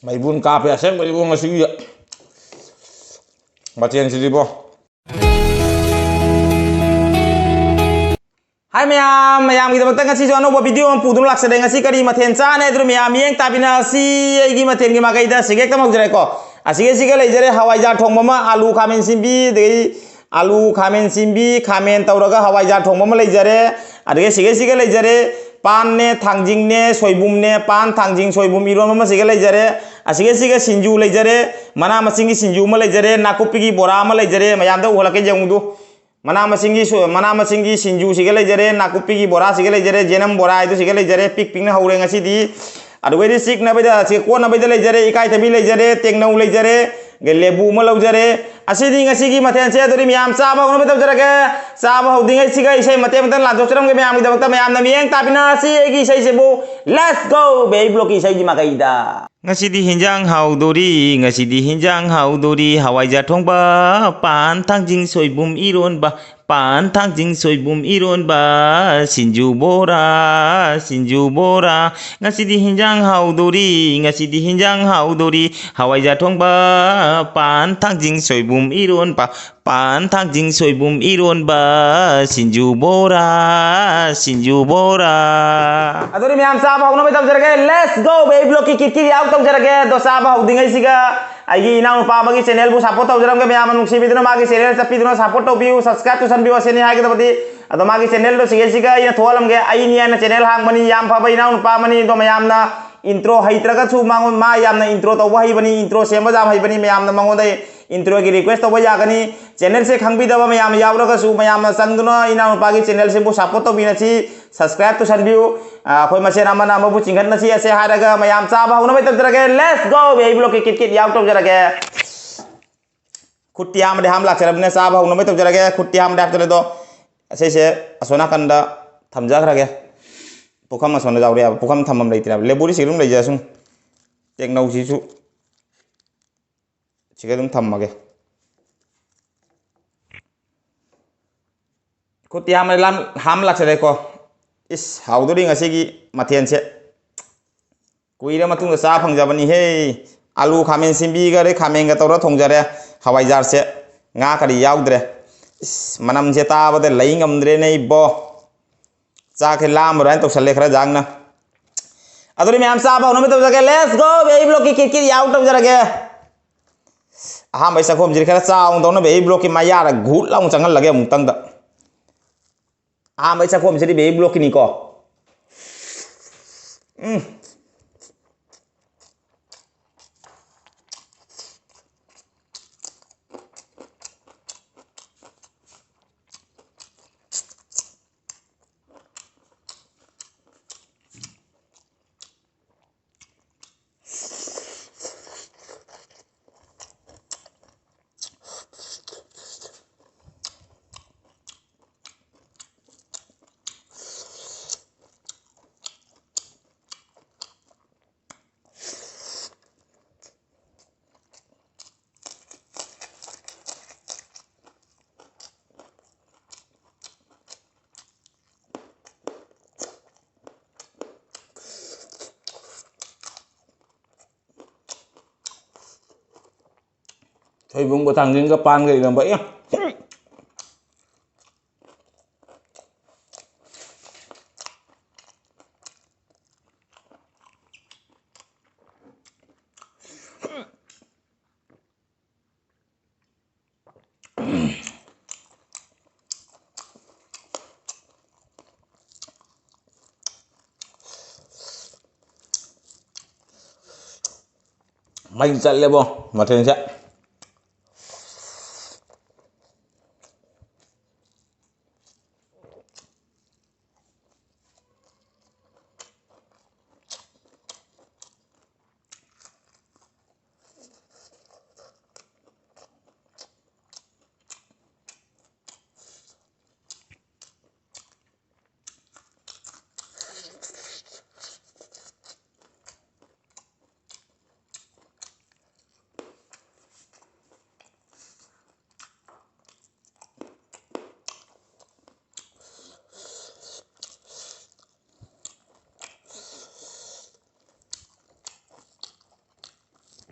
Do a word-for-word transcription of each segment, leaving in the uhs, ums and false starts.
ꯃꯩꯕꯨꯟ ꯀꯥꯞꯄꯦ ꯑꯁꯦꯡꯕꯩꯕꯨ ꯉꯁꯤꯒꯤ ꯃꯊꯦꯜꯁꯤꯗꯤꯕꯣ꯫ ꯍꯥꯏ ꯃꯌꯥꯝ, ꯃꯌꯥꯝꯒꯤꯗꯃꯛꯇ ꯉꯁꯤꯁꯨ ꯑꯅꯧꯕ video ꯑꯃ ꯄꯨꯗꯨꯅ ꯂꯥꯛꯆꯔꯦ꯫ ꯉꯁꯤ ꯀꯔꯤ ꯃꯊꯦꯜ ꯆꯥꯅꯤ ꯍꯥꯏꯗꯨꯅ ꯃꯌꯥꯝ ꯃꯤꯠꯌꯦꯡ ꯇꯥꯕꯤꯅꯁꯤ꯫ ꯑꯩꯒꯤ ꯃꯊꯦꯜꯒꯤ ꯃꯥꯏꯀꯩꯗ ꯑꯁꯤꯒ ꯍꯦꯛꯇ ꯍꯧꯖꯔꯦꯀꯣ꯫ ꯑꯁꯤꯒ ꯁꯤꯒ ꯂꯩꯖꯔꯦ ꯍꯋꯥꯏꯖꯥꯔ ꯊꯣꯡꯕ ꯑꯃ, ꯑꯂꯨ ꯈꯥꯃꯦꯟ ꯁꯤꯟꯕꯤ, ꯑꯗꯒꯤ ꯑꯂꯨ ꯈꯥꯃꯦꯟ ꯁꯤꯟꯕꯤ, ꯈꯥꯃꯦꯟ ꯇꯧꯔꯒ ꯍꯋꯥꯏꯖꯥꯔ ꯊꯣꯡꯕ ꯑꯃ ꯂꯩꯖꯔꯦ꯫ ꯑꯗꯒꯤ ꯁꯤꯒ ꯁꯤꯒ ꯂꯩꯖꯔꯦ ꯄꯥꯟꯅꯦ, ꯊꯥꯡꯖꯤꯡꯅꯦ, ꯁꯣꯏꯕꯨꯝꯅꯦ, ꯄꯥꯟ ꯊꯥꯡꯖꯤꯡ ꯁꯣꯏꯕꯨꯝ ꯏꯔꯣꯟꯕ ꯑꯃ ꯁꯤꯒ ꯂꯩꯖꯔꯦ꯫ ꯑꯁꯤꯒ ꯁꯤꯒ ꯁꯤꯡꯖꯨ ꯂꯩꯖꯔꯦ, ꯃꯅꯥ ꯃꯁꯤꯡꯒꯤ ꯁꯤꯡꯖꯨ ꯑꯃ ꯂꯩꯖꯔꯦ, ꯅꯥꯀꯨꯞꯄꯤꯒꯤ ꯕꯣꯔꯥ ꯑꯃ ꯂꯩꯖꯔꯦ꯫ ꯃꯌꯥꯝꯗ ꯎꯍꯜꯂꯛꯀꯦ ꯌꯦꯡꯉꯨꯗꯨ꯫ ꯃꯅꯥ ꯃꯁꯤꯡꯒꯤ ꯁꯨ-, ꯃꯅꯥ ꯃꯁꯤꯡꯒꯤ ꯁꯤꯡꯖꯨꯁꯤꯒ ꯂꯩꯖꯔꯦ, ꯅꯥꯀꯨꯞꯄꯤꯒꯤ ꯕꯣꯔꯥꯁꯤꯒ ꯂꯩꯖꯔꯦ, ꯖꯦꯅꯝ ꯕꯣꯔꯥ ꯍꯥꯏꯗꯨ ꯁꯤꯒ ꯂꯩꯖꯔꯦ, ꯄꯤꯛ ꯄꯤꯛꯅ ꯍꯧꯔꯦ ꯉꯁꯤꯗꯤ꯫ ꯑꯗꯨꯒꯩꯗꯤ ꯆꯤꯛꯅꯕꯩꯗ, ꯁꯤ ꯀꯣꯠꯅꯕꯩꯗ ꯂꯩꯖꯔꯦ, ꯏꯀꯥꯏꯊꯕꯤ ꯂꯩꯖꯔꯦ, ꯇꯦꯡꯅꯧ ꯂꯩꯖꯔꯦ, ꯂꯦꯕꯨ ꯑꯃ ꯂꯧꯖꯔꯦ꯫ ꯑꯁꯤꯗꯤ ꯉꯁꯤꯒꯤ ꯃꯊꯦꯜꯁꯦ꯫ ꯑꯗꯨꯗꯤ ꯃꯌꯥꯝ ꯆꯥꯕ ꯍꯧꯅꯕ ꯇꯧꯖꯔꯒꯦ꯫ ꯆꯥꯕ ꯍꯧꯗ꯭ꯔꯤꯉꯩꯁꯤꯒ ꯏꯁꯩ ꯃꯇꯦꯛ ꯑꯃꯇꯪ ꯂꯥꯟꯊꯣꯛꯆꯔꯝꯒꯦ ꯃꯌꯥꯝꯒꯤꯗꯃꯛꯇ꯫ ꯃꯌꯥꯝꯅ ꯃꯤꯠꯌꯦꯡ ꯇꯥꯕꯤꯅꯁꯤ ꯑꯩꯒꯤ ꯏꯁꯩꯁꯤꯕꯨ꯫ Let's go, ꯕꯦꯕꯤ ꯕ꯭ꯂꯣꯛꯀꯤ ꯏꯁꯩꯒꯤ ꯃꯥꯏꯀꯩꯗ꯫ ꯉꯁꯤꯗꯤ ꯍꯤꯟꯖꯥꯡ ꯍꯥꯎꯗꯣꯔꯤ, ꯉꯁꯤꯗꯤ ꯍꯤꯟꯖꯥꯡ ꯍꯥꯎꯗꯣꯔꯤ, ꯍꯋꯥꯏꯖꯥꯔ ꯊꯣꯡꯕ, ꯄꯥꯟ ꯊꯥꯡꯖꯤꯡ ꯁꯣꯏꯕꯨꯝ ꯏꯔꯣꯟꯕ, ꯄꯥꯟ ꯊꯥꯡꯖꯤꯡ ꯁꯣꯏꯕꯨꯝ ꯏꯔꯣꯟꯕ, ꯁꯤꯡꯖꯨ ꯕꯣꯔꯥ, ꯁꯤꯡꯖꯨ ꯕꯣꯔꯥ꯫ ꯉꯁꯤꯗꯤ ꯍꯤꯟꯖꯥꯡ ꯍꯥꯎꯗꯣꯔꯤ, ꯉꯁꯤꯗꯤ ꯍꯤꯟꯖꯥꯡ ꯍꯥꯎꯗꯣꯔꯤ, ꯍꯋꯥꯏꯖꯥꯔ ꯊꯣꯡꯕ, ꯄꯥꯟ ꯊꯥꯡꯖꯤꯡ ꯁꯣꯏꯕꯨꯝ ꯏꯔꯣꯟꯕ, ꯄꯥꯟ ꯊꯥꯡꯖꯤꯡ ꯁꯣꯏꯕꯨꯝ ꯏꯔꯣꯟꯕ, ꯁꯤꯡꯖꯨ ꯕꯣꯔꯥ, ꯁꯤꯡꯖꯨ ꯕꯣꯔꯥ꯫ ꯑꯗꯨꯗꯤ ꯃꯌꯥꯝ ꯆꯥꯕ ꯍꯧꯅꯕ ꯇꯧꯖꯔꯒꯦ꯫ Let's go, ꯕꯦꯕꯤ ꯕ꯭ꯂꯣꯛꯀꯤ ꯀꯤꯠ ꯀꯤꯠ ꯌꯥꯎ ꯇꯧꯖꯔꯒꯦ꯫ ꯑꯗꯣ ꯆꯥꯕ ꯍꯧꯗ꯭ꯔꯤꯉꯩꯁꯤꯒ ꯑꯩꯒꯤ ꯏꯅꯥꯎꯅꯨꯄꯥ ꯑꯃꯒꯤ channelꯕꯨ support ꯇꯧꯖꯔꯝꯒꯦ꯫ ꯃꯌꯥꯝꯅ ꯅꯨꯡꯁꯤꯕꯤꯗꯨꯅ ꯃꯥꯒꯤ channel ꯆꯠꯄꯤꯗꯨꯅ support ꯇꯧꯕꯤꯌꯨ, subscribe ꯇꯧꯁꯟꯕꯤꯌꯨ꯫ ꯑꯁꯤꯅꯤ ꯍꯥꯏꯒꯗꯕꯗꯤ꯫ ꯑꯗꯣ ꯃꯥꯒꯤ channelꯗꯣ ꯁꯤꯒꯩꯁꯤꯒ ꯑꯩꯅ ꯊꯣꯛꯍꯜꯂꯝꯒꯦ꯫ ꯑꯩꯅꯤ ꯍꯥꯏꯅ channel ꯍꯥꯡꯕꯅꯤ, ꯌꯥꯝ ꯐꯕ ꯏꯅꯥꯎꯅꯨꯄꯥ ꯑꯃꯅꯤ꯫ ꯑꯗꯣ ꯃꯌꯥꯝꯅ intro ꯍꯩꯇ꯭ꯔꯒꯁꯨ ꯃꯉꯣꯟ-, ꯃꯥ ꯌꯥꯝꯅ intro ꯇꯧꯕ ꯍꯩꯕꯅꯤ, intro ꯁꯦꯝꯕ ꯌꯥꯝ ꯍꯩꯕꯅꯤ꯫ ꯃꯌꯥꯝꯅ ꯃꯉꯣꯟꯗ introꯒꯤ request ꯇꯧꯕ ꯌꯥꯒꯅꯤ꯫ Channelꯁꯦ ꯈꯪꯕꯤꯗꯕ ꯃꯌꯥꯝ ꯌꯥꯎꯔꯒꯁꯨ ꯃꯌꯥꯝꯅ ꯆꯪꯗꯨꯅ ꯏꯅꯥꯎꯅꯨꯄꯥꯒꯤ channelꯁꯤꯕꯨ support ꯇꯧꯕꯤꯅꯁꯤ, subscribe ꯇꯧꯁꯟꯕꯤꯌꯨ꯫ ꯑ, ꯑꯩꯈꯣꯏ ꯃꯁꯦꯟ ꯑꯃꯅ ꯑꯃꯕꯨ ꯆꯤꯡꯈꯠꯅꯁꯤ꯫ ꯑꯁꯦ ꯍꯥꯏꯔꯒ ꯃꯌꯥꯝ ꯆꯥꯕ ꯍꯧꯅꯕ ꯇꯧꯖꯔꯒꯦ꯫ Let's go, ꯕꯦꯕꯤ ꯕ꯭ꯂꯣꯛꯀꯤ ꯀꯤꯠ ꯀꯤꯠ ꯌꯥꯎ ꯇꯧꯖꯔꯒꯦ꯫ ꯈꯨꯠꯇꯤ ꯍꯥꯝꯕꯗꯤ ꯍꯥꯝ ꯂꯥꯛꯆꯔꯕꯅꯤꯅ ꯆꯥꯕ ꯍꯧꯅꯕ ꯇꯧꯖꯔꯒꯦ꯫ ꯈꯨꯠꯇꯤ ꯍꯥꯝꯕꯗꯤ ꯍꯥꯝꯖꯔꯦ ꯑꯗꯣ ꯑꯁꯤꯁꯦ ꯑꯁꯣꯝ ꯅꯥꯀꯟꯗ ꯊꯝꯖꯈ꯭ꯔꯒꯦ꯫ ꯄꯨꯈꯝ ꯑꯁꯣꯝꯗ ꯌꯥꯎꯔꯦꯕ꯫ ꯄꯨꯈꯝ ꯊꯝꯐꯝ ꯂꯩꯇ꯭ꯔꯦꯕ꯫ ꯂꯦꯕꯨꯗꯤ ꯁꯤꯒ ꯑꯗꯨꯝ ꯂꯩꯖꯔꯁꯨ ꯇꯦꯡꯅꯧꯁꯤꯁꯨ ꯁꯤꯒ ꯑꯗꯨꯝ ꯊꯝꯃꯒꯦ꯫ ꯈꯨꯠꯇꯤ ꯍꯥꯝ ꯂꯥꯝ-, ꯍꯥꯝ ꯂꯥꯛꯆꯔꯦꯀꯣ꯫ ꯏꯁ, ꯍꯥꯎꯗꯣꯔꯤ ꯉꯁꯤꯒꯤ ꯃꯊꯦꯜꯁꯦ꯫ ꯀꯨꯏꯔ ꯃꯇꯨꯡꯗ ꯆꯥ ꯐꯪꯖꯕꯅꯤꯍꯦ꯫ ꯑꯂꯨ ꯈꯥꯃꯦꯟ ꯁꯤꯟꯕꯤꯒ ꯑꯗꯩ ꯈꯥꯃꯦꯟꯒ ꯇꯧꯔ ꯊꯣꯡꯖꯔꯦ꯫ ꯍꯋꯥꯏꯖꯥꯔꯁꯦ ꯉꯥ ꯀꯔꯤ ꯌꯥꯎꯗ꯭ꯔꯦ꯫ ꯏꯁ, ꯃꯅꯝꯁꯦ ꯇꯥꯕꯗ ꯂꯩ ꯉꯝꯗ꯭ꯔꯦꯅꯦ ꯏꯕꯣ꯫ ꯆꯥꯛꯁꯦ ꯂꯥꯝꯕ ꯑꯗꯨꯃꯥꯏꯅ ꯇꯧꯁꯜꯂꯦ ꯈꯔ ꯌꯥꯡꯅ꯫ ꯑꯗꯨꯗꯤ ꯃꯌꯥꯝ ꯆꯥꯕ ꯍꯧꯅꯕ ꯇꯧꯖꯔꯒꯦ꯫ Let's go! ꯕꯦꯕꯤ ꯕ꯭ꯂꯣꯛꯀꯤ ꯀꯤꯠ ꯀꯤꯠ ꯌꯥꯎ ꯇꯧꯖꯔꯒꯦ꯫ ꯑꯍꯥꯟꯕꯩ ꯆꯥꯛꯈꯣꯝꯁꯤꯗꯤ ꯈꯔ ꯆꯥꯎꯅ ꯇꯧꯅ ꯕꯦꯕꯤ ꯕ꯭ꯂꯣꯛꯀꯤ ꯃꯌꯥꯗ ꯘꯨꯠ ꯂꯥꯎꯅ ꯆꯪꯍꯜꯂꯒꯦ ꯑꯃꯨꯛꯇꯪꯗ꯫ ꯑꯍꯥꯟꯕꯩ ꯆꯥꯛꯈꯣꯝꯁꯤꯗꯤ ꯕꯦꯕꯤ ꯕ꯭ꯂꯣꯛꯀꯤꯅꯤꯀꯣ꯫ ꯎꯝ꯫ ꯁꯣꯏꯕꯨꯝꯒ ꯊꯥꯡꯖꯤꯡꯒ ꯄꯥꯟꯒ ꯏꯔꯝꯕ, ꯑꯦ꯫ ꯃꯩ ꯆꯠꯂꯦꯕꯣ ꯃꯊꯦꯜꯁꯦ꯫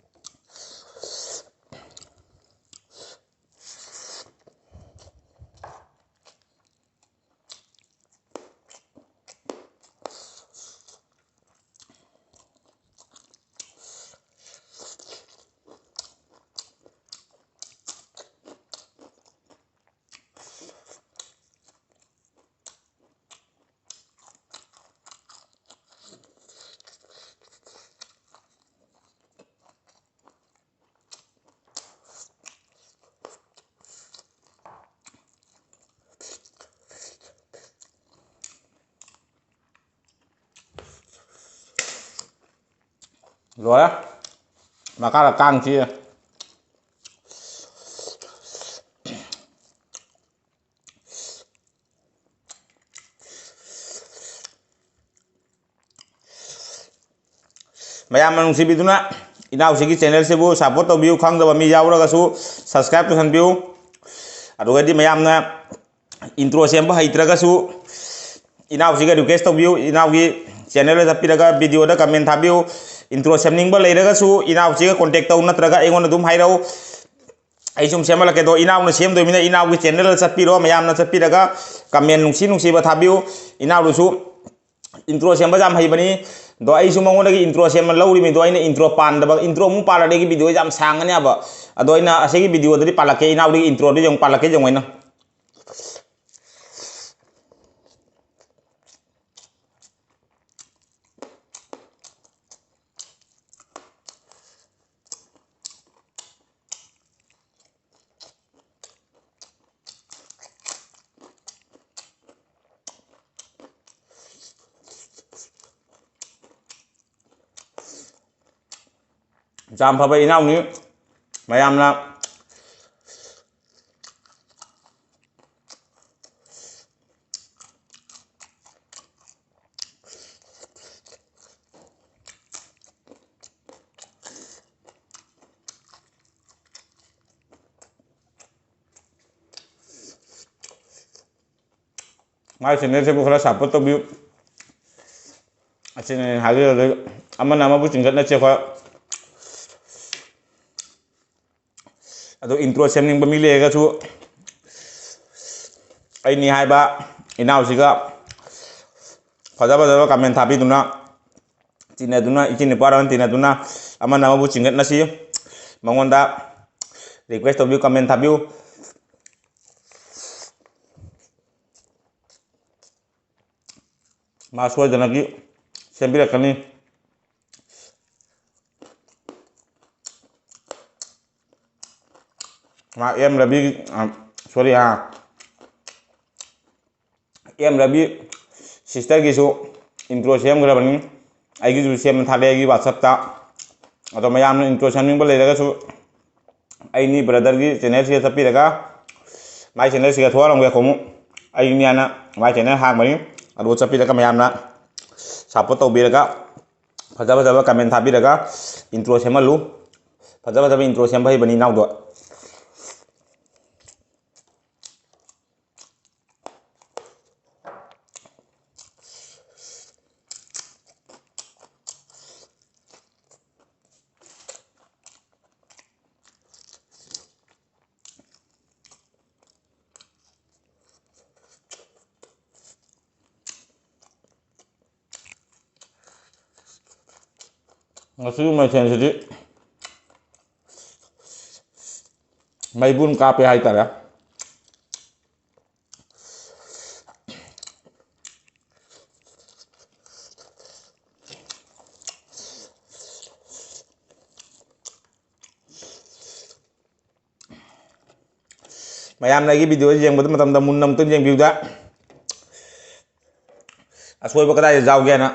ꯂꯣꯏꯔꯦ꯫ ꯃꯈꯥꯗ ꯀꯥꯡ ꯆꯤꯛꯑꯦ꯫ ꯃꯌꯥꯝꯅ ꯅꯨꯡꯁꯤꯕꯤꯗꯨꯅ ꯏꯅꯥꯎꯁꯤꯒꯤ channel ꯁꯤꯕꯨ support ꯇꯧꯕꯤꯌꯨ꯫ ꯈꯪꯗꯕ ꯃꯤ ꯌꯥꯎꯔꯒꯁꯨ subscribe ꯇꯧꯁꯟꯕꯤꯌꯨ꯫ ꯑꯗꯨꯒꯗꯤ ꯃꯌꯥꯝꯅ intro ꯁꯦꯝꯕ ꯍꯩꯇ꯭ꯔꯒꯁꯨ ꯏꯅꯥꯎꯁꯤꯒ request ꯇꯧꯕꯤꯌꯨ꯫ ꯏꯅꯥꯎꯒꯤ channel ꯗ ꯆꯠꯄꯤꯔꯒ video ꯗ comment ꯊꯥꯕꯤꯌꯨ꯫ Intro ꯁꯦꯝꯅꯤꯡꯕ ꯂꯩꯔꯒꯁꯨ ꯏꯅꯥꯎꯁꯤꯒ contact ꯇꯧ, ꯅꯠꯇ꯭ꯔꯒ ꯑꯩꯉꯣꯟꯗ ꯑꯗꯨꯝ ꯍꯥꯏꯔꯛꯎ꯫ ꯑꯩ ꯁꯨꯝ ꯁꯦꯝꯍꯜꯂꯛꯀꯦ꯫ ꯑꯗꯣ ꯏꯅꯥꯎꯅ ꯁꯦꯝꯗꯣꯏꯅꯤꯅ ꯏꯅꯥꯎꯒꯤ channel ꯗ ꯆꯠꯄꯤꯔꯣ꯫ ꯃꯌꯥꯝꯅ ꯆꯠꯄꯤꯔꯒ comment ꯅꯨꯡꯁꯤ ꯅꯨꯡꯁꯤꯕ ꯊꯥꯕꯤꯌꯨ꯫ ꯏꯅꯥꯎꯗꯨꯁꯨ intro ꯁꯦꯝꯕ ꯌꯥꯝ ꯍꯩꯕꯅꯤ꯫ ꯑꯗꯣ ꯑꯩꯁꯨ ꯃꯉꯣꯟꯗꯒꯤ intro ꯁꯦꯝꯕ ꯂꯧꯔꯤꯃꯤ꯫ ꯑꯗꯣ ꯑꯩꯅ intro ꯄꯥꯟꯗꯕ, intro ꯑꯃꯨꯛ ꯄꯥꯜꯂꯗꯤ ꯑꯩꯒꯤ video ꯌꯥꯝ ꯁꯥꯡꯉꯅꯦꯕ꯫ ꯑꯗꯣ ꯑꯩꯅ ꯑꯁꯤꯒꯤ video ꯗꯗꯤ ꯄꯥꯜꯂꯛꯀꯦ꯫ ꯏꯅꯥꯎꯗꯒꯤ intro ꯗꯤ ꯑꯃꯨꯛ ꯄꯥꯜꯂꯛꯀꯦ ꯌꯦꯡꯉꯣ ꯑꯩꯅ꯫ ꯌꯥꯝ ꯐꯕ ꯏꯅꯥꯎꯅꯤ꯫ ꯃꯌꯥꯝꯅ ꯃꯥꯏ channel ꯁꯤꯕꯨ ꯈꯔ support ꯇꯧꯕꯤꯌꯨ꯫ ꯑꯁꯤꯅꯤ ꯑꯩꯅ ꯍꯥꯏꯖꯔꯤꯕ꯫ ꯑꯃꯅ ꯑꯃꯕꯨ ꯆꯤꯡꯈꯠꯅꯁꯦ ꯑꯩꯈꯣꯏ꯫ ꯑꯗꯣ intro ꯁꯦꯝꯅꯤꯡꯕ ꯃꯤ ꯂꯩꯔꯒꯁꯨ ꯑꯩꯅꯤ ꯍꯥꯏꯕ ꯏꯅꯥꯎꯁꯤꯒ ꯐꯖ ꯐꯖꯕ comment ꯊꯥꯕꯤꯗꯨꯅ, ꯇꯤꯟꯅꯗꯨꯅ, ꯏꯆꯤꯟ ꯏꯄꯥ ꯇꯤꯟꯅꯗꯨꯅ ꯑꯃꯅ ꯑꯃꯕꯨ ꯆꯤꯡꯈꯠꯅꯁꯤ꯫ ꯃꯉꯣꯟꯗ request ꯇꯧꯕꯤꯌꯨ, comment ꯊꯥꯕꯤꯌꯨ꯫ ꯃꯥ ꯁꯣꯏꯗꯅꯒꯤ ꯁꯦꯝꯕꯤꯔꯛꯀꯅꯤ꯫ ꯃꯥ ꯑꯦꯝ ꯔꯕꯤ, ꯑ, sorry, ꯑ, ꯑꯦꯝ ꯔꯕꯤ sister ꯒꯤꯁꯨ intro ꯁꯦꯝꯈ꯭ꯔꯕꯅꯤ꯫ ꯑꯩꯒꯤꯁꯨ ꯁꯦꯝꯕ ꯊꯥꯔꯛꯑꯦ ꯑꯩꯒꯤ WhatsApp ꯇ꯫ ꯑꯗꯣ ꯃꯌꯥꯝꯅ ꯏꯟꯇ꯭ꯔꯣ ꯁꯦꯝꯅꯤꯡꯕ ꯂꯩꯔꯒꯁꯨ ꯑꯩꯅꯤ ꯕ꯭ꯔꯗꯔꯒꯤ ꯆꯦꯅꯦꯜꯁꯤꯗ ꯆꯠꯄꯤꯔꯒ ꯃꯥꯏ ꯆꯦꯅꯦꯜꯁꯤꯗ ꯊꯣꯛꯍꯜꯂꯝꯒꯦ꯫ ꯈꯣꯡꯎꯞ ꯑꯩꯅꯤ ꯍꯥꯏꯅ ꯃꯥꯏ ꯆꯦꯅꯦꯜ ꯍꯥꯡꯕꯅꯤ꯫ ꯑꯗꯨ ꯆꯠꯄꯤꯔꯒ ꯃꯌꯥꯝꯅ ꯁꯞꯄꯣꯔꯠ ꯇꯧꯕꯤꯔꯒ ꯐꯖ ꯐꯖꯕ ꯀꯃꯦꯟ ꯊꯥꯕꯤꯔꯒ ꯏꯟꯇ꯭ꯔꯣ ꯁꯦꯝꯍꯜꯂꯨ꯫ ꯐꯖ ꯐꯖꯕ ꯏꯟꯇ꯭ꯔꯣ ꯁꯦꯝꯕ ꯍꯩꯕꯅꯤ ꯏꯅꯥꯎꯗꯣ꯫ ꯉꯁꯤꯒꯤ ꯃꯊꯦꯜꯁꯤꯗꯤ ꯃꯩꯕꯨꯟ ꯀꯥꯞꯄꯦ ꯍꯥꯏꯇꯥꯔꯦ꯫ ꯃꯌꯥꯝꯅ ꯑꯩꯒꯤ ꯚꯤꯗꯤꯑꯣꯁꯤ ꯌꯦꯡꯕꯗ ꯃꯇꯝꯗ ꯃꯨꯟꯅ ꯑꯃꯨꯛꯇꯪ ꯌꯦꯡꯕꯤꯌꯨꯗ꯫ ꯑꯁꯣꯏꯕ ꯀꯗꯥꯏꯗ ꯌꯥꯎꯒꯦꯅ꯫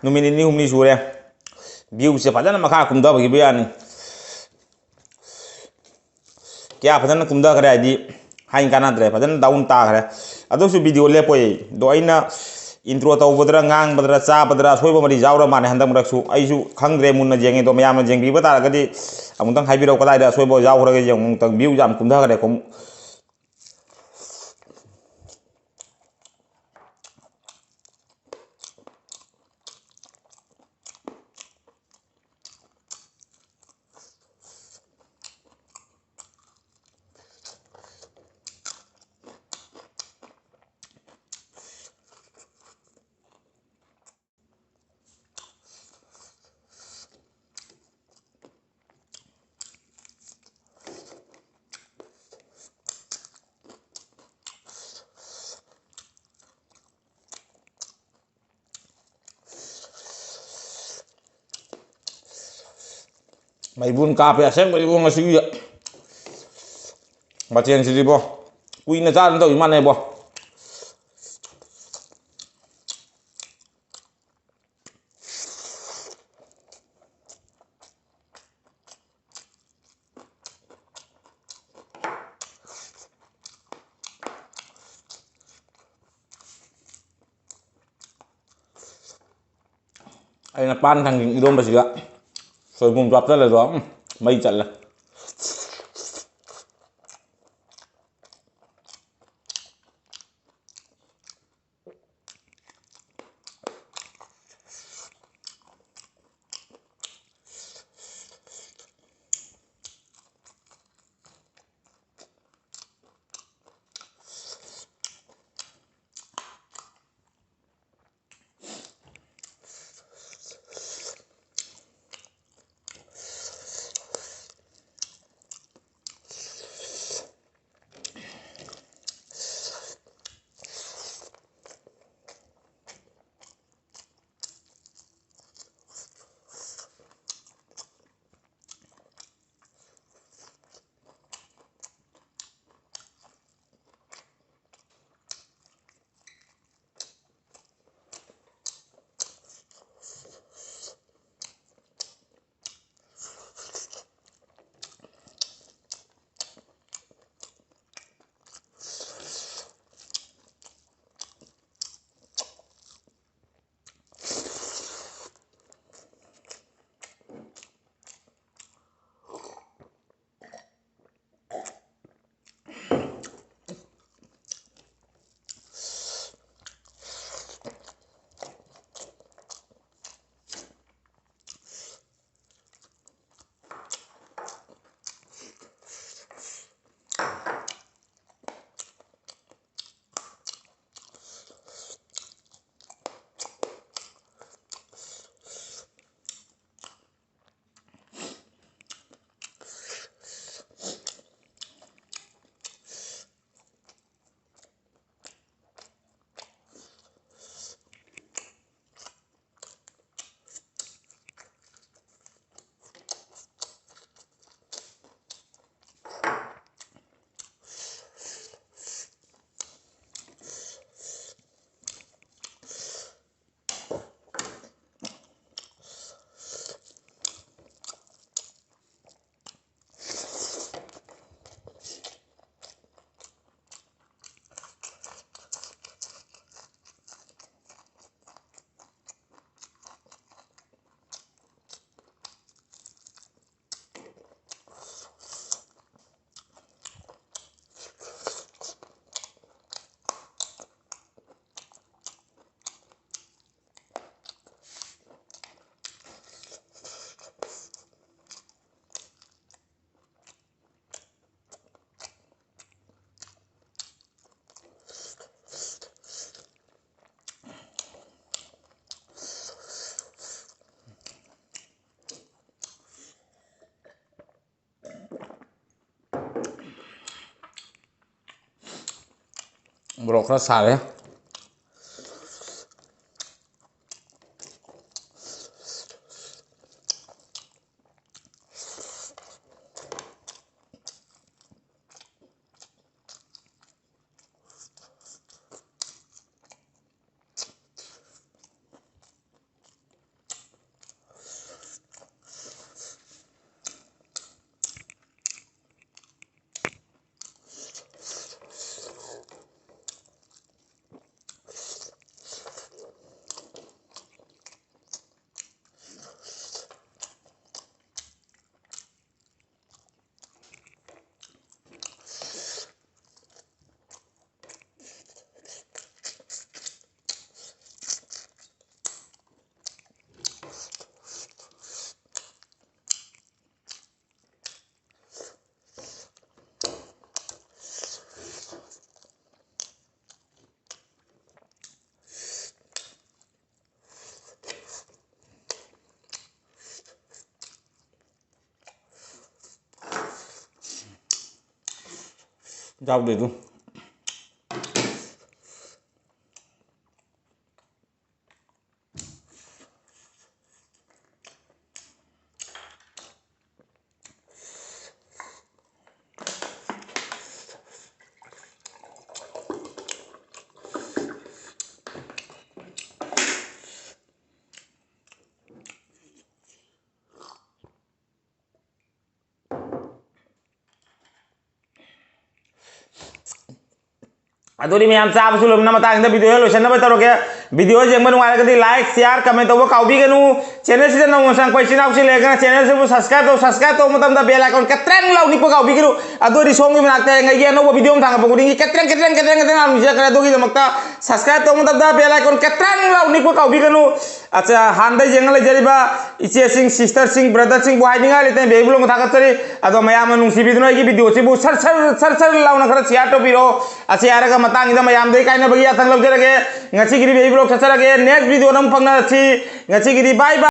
ꯅꯨꯃꯤꯠ ꯅꯤꯅꯤ ꯍꯨꯝꯅꯤ ꯁꯨꯔꯦ ꯚ꯭ꯌꯨꯁꯦ ꯐꯖꯅ ꯃꯈꯥ ꯀꯨꯝꯊꯕꯒꯤꯕꯨ ꯌꯥꯅꯤ꯫ ꯀꯌꯥ ꯐꯖꯅ ꯀꯨꯝꯊꯈ꯭ꯔꯦ ꯍꯥꯏꯗꯤ ꯍꯥꯏꯅ ꯀꯥꯟꯅꯗ꯭ꯔꯦ, ꯐꯖꯅ ꯗꯥꯎꯟ ꯇꯥꯈ꯭ꯔꯦ꯫ ꯑꯗꯨꯁꯨ ꯚꯤꯗꯤꯑꯣ ꯂꯦꯞꯄꯣꯏ꯫ ꯑꯗꯣ ꯑꯩꯅ ꯏꯟꯇ꯭ꯔꯣ ꯇꯧꯕꯗꯔ ꯉꯥꯡꯕꯗꯔ ꯆꯥꯕꯗꯔ ꯑꯁꯣꯏꯕ ꯃꯔꯤ ꯌꯥꯎꯔ ꯃꯥꯜꯂꯦ ꯍꯟꯗꯛ ꯃꯔꯛꯁꯨ꯫ ꯑꯩꯁꯨ ꯈꯪꯗ꯭ꯔꯦ ꯃꯨꯟꯅ ꯌꯦꯡꯉꯦ꯫ ꯑꯗꯣ ꯃꯌꯥꯝꯅ ꯌꯦꯡꯕꯤꯕ ꯇꯥꯔꯒꯗꯤ ꯑꯃꯨꯛꯇꯪ ꯍꯥꯏꯕꯤꯔꯛꯑꯣ ꯀꯗꯥꯏꯗ ꯑꯁꯣꯏꯕ ꯌꯥꯎꯈ꯭ꯔꯒꯦ ꯌꯦꯡꯉꯨ꯫ ꯑꯃꯨꯛꯇꯪ ꯚ꯭ꯌꯨꯁꯦ ꯌꯥꯝ ꯀꯨꯝꯊꯈ꯭ꯔꯦ ꯈꯣꯡꯎꯞ꯫ ꯃꯩꯕꯨꯟ ꯀꯥꯞꯄꯦ ꯑꯁꯦꯡꯕ ꯏꯕꯨꯡ ꯉꯁꯤꯒꯤ ꯃꯊꯦꯜꯁꯤꯗꯤꯕꯣ꯫ ꯀꯨꯏꯅ ꯆꯥꯗꯅ ꯇꯧꯔꯤ ꯃꯥꯟꯅꯩꯕꯣ꯫ ꯑꯩꯅ ꯄꯥꯟ ꯊꯥꯡꯖꯤꯡ ꯏꯔꯣꯝꯕꯁꯤꯒ ꯁꯣꯏꯕꯨꯝꯁꯨ ꯍꯥꯞꯆꯜꯂꯦ ꯑꯗꯣ, ꯎꯝ, ꯃꯩ ꯆꯠꯂꯦ꯫ ꯃꯣꯔꯣꯛ ꯈꯔ ꯁꯥꯔꯦ꯫ ꯌꯥꯎꯗꯦ ꯑꯗꯨ꯫ ꯑꯗꯨꯗꯤ ꯃꯌꯥꯝ ꯆꯥꯕꯁꯨ ꯂꯣꯏꯕꯅ ꯃꯇꯥꯡꯁꯤꯗ video ꯂꯣꯏꯁꯟꯅꯕ ꯇꯧꯔꯒꯦ꯫ Video ꯌꯦꯡꯕ ꯅꯨꯡꯉꯥꯏꯔꯒꯗꯤ like, share, comment ꯇꯧꯕ ꯀꯥꯎꯕꯤꯒꯅꯨ꯫ Channel ꯁꯤꯗ ꯅꯧꯅ ꯆꯪꯉꯛꯄ ꯏꯆꯤꯟ ꯏꯅꯥꯎꯁꯤ ꯂꯩꯔꯒꯅ channel ꯁꯤꯕꯨ subscribe ꯇꯧ, subscribe ꯇꯧꯕ ꯃꯇꯝꯗ bell icon ꯀꯇ꯭ꯔꯪ ꯂꯥꯎ ꯅꯤꯛꯄ ꯀꯥꯎꯕꯤꯒꯅꯨ꯫ ꯑꯗꯨꯗꯤ ꯁꯣꯝꯒꯤ ꯃꯅꯥꯛꯇ ꯑꯩꯒꯤ ꯑꯅꯧꯕ video ꯑꯃ ꯊꯥꯡꯒꯠꯄ ꯈꯨꯗꯤꯡꯒꯤ ꯀꯇ꯭ꯔꯪ, ꯀꯇ꯭ꯔꯪ, ꯀꯇ꯭ꯔꯪ, ꯀꯇ꯭ꯔꯪ ꯂꯥꯎ ꯅꯤꯛꯆꯔꯛꯀꯅꯤ꯫ ꯑꯗꯨꯒꯤꯗꯃꯛꯇ subscribe ꯇꯧꯕ ꯃꯇꯝꯗ bell icon ꯀꯇ꯭ꯔꯪ ꯂꯥꯎ ꯅꯤꯛꯄ ꯀꯥꯎꯕꯤꯒꯅꯨ꯫ ꯑꯠꯆꯥ, ꯍꯥꯟꯅꯗꯩ ꯌꯦꯡꯉ ꯂꯩꯖꯔꯤꯕ ꯏꯆꯦꯁꯤꯡ, sister ꯁꯤꯡ, brother ꯁꯤꯡꯕꯨ ꯍꯥꯏꯅꯤꯡꯉꯥꯏ ꯂꯩꯇꯅ baby vlog ꯑꯃ ꯊꯥꯒꯠꯆꯔꯤ꯫ ꯑꯗꯣ ꯃꯌꯥꯝꯅ ꯅꯨꯡꯁꯤꯕꯤꯗꯨꯅ ꯑꯩꯒꯤ video ꯁꯤꯕꯨ ꯁꯔ ꯁꯔ ꯁꯔ ꯁꯔ ꯂꯥꯎꯅ ꯈꯔ share ꯇꯧꯕꯤꯔꯣ꯫ ꯑꯁꯤ ꯍꯥꯏꯔꯒ ꯃꯇꯥꯡꯁꯤꯗ ꯃꯌꯥꯝꯗꯒꯤ ꯀꯥꯏꯅꯕꯒꯤ ꯌꯥꯊꯪ ꯂꯧꯖꯔꯒꯦ꯫ ꯉꯁꯤꯒꯤꯗꯤ baby vlog ꯆꯠꯆꯔꯒꯦ꯫ Next video ꯗ ꯑꯃꯨꯛ ꯐꯪꯅꯔꯁꯤ꯫ ꯉꯁꯤꯒꯤꯗꯤ bye bye꯫